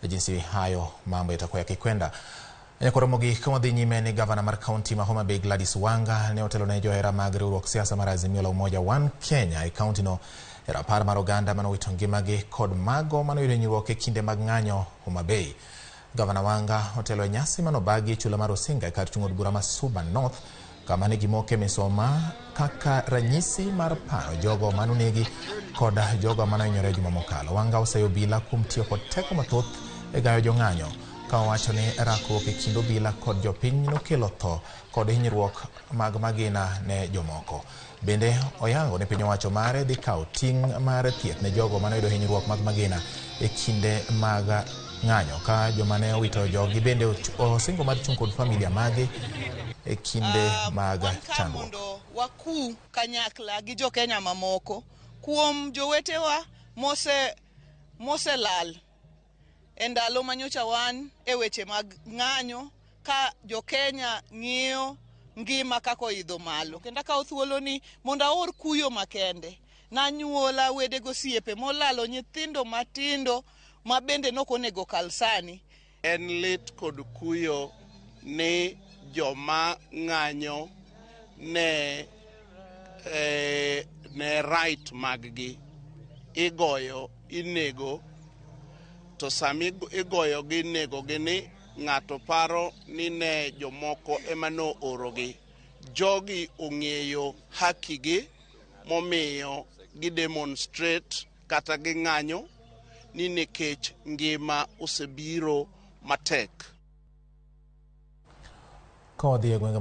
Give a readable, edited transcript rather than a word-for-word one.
Jinsi hayo mambo yatakuwa yakikwenda. Nyakoro mogik wadhi nyime ni gavana mar kaunti ma Homa Bay Gladys Wanga ne otelo ne johera mag riwruok siasa mar Azimio la Umoja One Kenya e kaunti no e rapar mar oganda manowito ngimagi kod mago manoyudo hinyruok e kinde mag ng'anyo Homa Bay. Gavana Wanga otelo e nyasi manobagi e chula mar Osinga e kar chung' od bura ma Suba North kama ne gimoke misoma kaka ranyisi mar paro jogo manonegi kod jogo manohinyore e juma mokalo. Wanga oseyo obila kuom tiyo kod teko mathoth e gayo jong'anyo ka owacho ni rakruok e kind obila kod jopiny nokelo tho kod hinyruok mag magina ne jomoko. Bende oyango ni piny owacho mare dhi kawo ting' mar thieth ne jogo manoyudo hinyruok mag magina e kinde mag ng'anyo ka joma ne owito joggi bende osingo mar chung' kod familia magi e kinde mag Wan ka chandruok. Mondo waku kanyakla gi jo Kenya mamoko kuom jowetewa mose moselal e ndalo manyocha wan e weche mag ng'anyo ka jo Kenya ng'iyo ngima kaka oidho malo. Kendo akawo thuoloni mondo aor kuyo makende nanyuola wede gosiepe molalo nyithindo matindo ma bende nok onego kal sani. En lit kod kuyo ni joma ng'anyo ne right maggi igoyo, inego, to sami igoyogi, inegogi ni ng'ato paro ni ne jomoko ema noorogi. Jogi ong'eyo haki gi momiyo gi demonstrate kata ging'anyo ni nikech ngima osebiro matek. Ka wadhi e gwenge